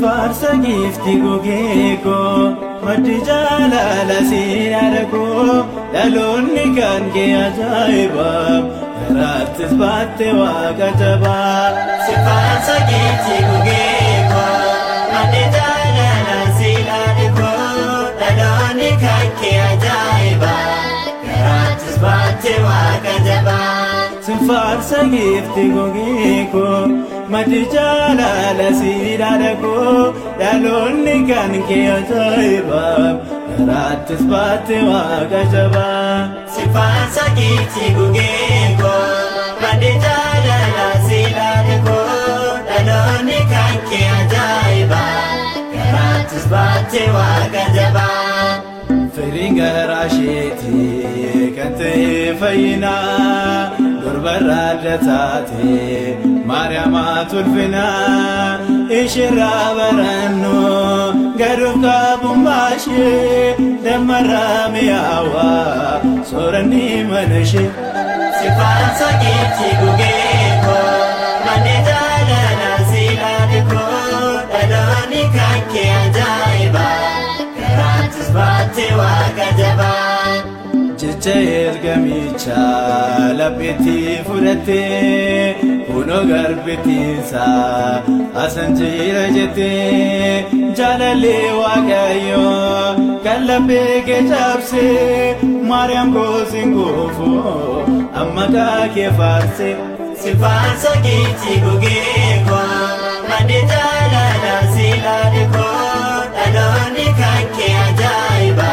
Faarsa giiftii gogee koo, maddi jaalala siin koo, dhaloonni kan kee ajaa'iba, garaattis baatte waaqa jabaa. Si faarsa giiftii gogee koo, maddi jaalala siin koo, dhaloonni kan kee ajaa'iba, garaattis baatte waaqa jabaa. Si faarsa giiftii gogee koo, maddi jaalala siidhaadha koo, dhaloonni kan kee ajaa'iba, garaattis baatte waaqa jabaa. Si faarsa giiftii gogee koo, maddi jaalala siidhaadha koo, dhaloonni kan kee ajaa'iba, garaattis baatte waaqa jabaa. Firiin garaa isheetii kan ta'e fayyinaa, durbarraa adda taate Maariyaama tulfinaa, isheerraa barannu gaduuf qabummaa ishee, dammarraa mi'aawaa sooranni mana ishee. Si faarsa giiftii gogee koo, maddi jaalala siidhaadha koo, dhaloonni kan kee ajaa'iba, garaattis baatte waaqa jabaa. Jecha ergamichaa lapheetti fudhattee, kunoo garbittiinsaa asan jira jettee, jaalallee Waaqayyoo kan laphee kee cabsee, Maariyaam koosiin goofu amma kee faarse. Si faarsa giiftii gogee koo, maddi jaalala siidhaadha koo, dhaloonni kan kee ajaa'iba,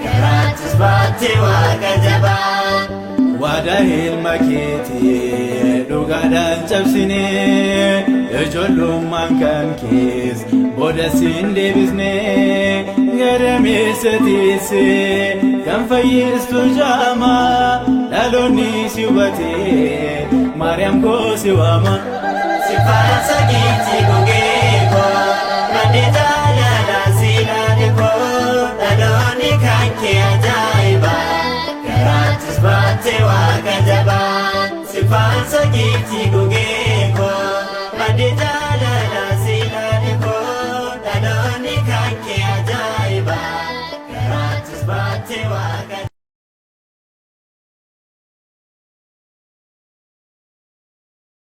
garaattis baatte waaqa jabaa. Waadaa ilma keetii dhugaadhaan cabsinee, ijoollummaan kan kees booda siin deebisnee, gadameessa teessee kan fayyistu jaamaa, dhaloonni si hubatee Maariyaam koo si waama. Si faarsa giiftii gogee koo, maddi jaalala siidhaadha koo, dhaloonni kan kee ajaa'iba, garaattis baatte waaqa jabaa. Si faarsa giiftii gogee koo, maddi jaalala siidhaadha koo, dhaloonni kan kee ajaa'iba, garaattis baatte waaqa.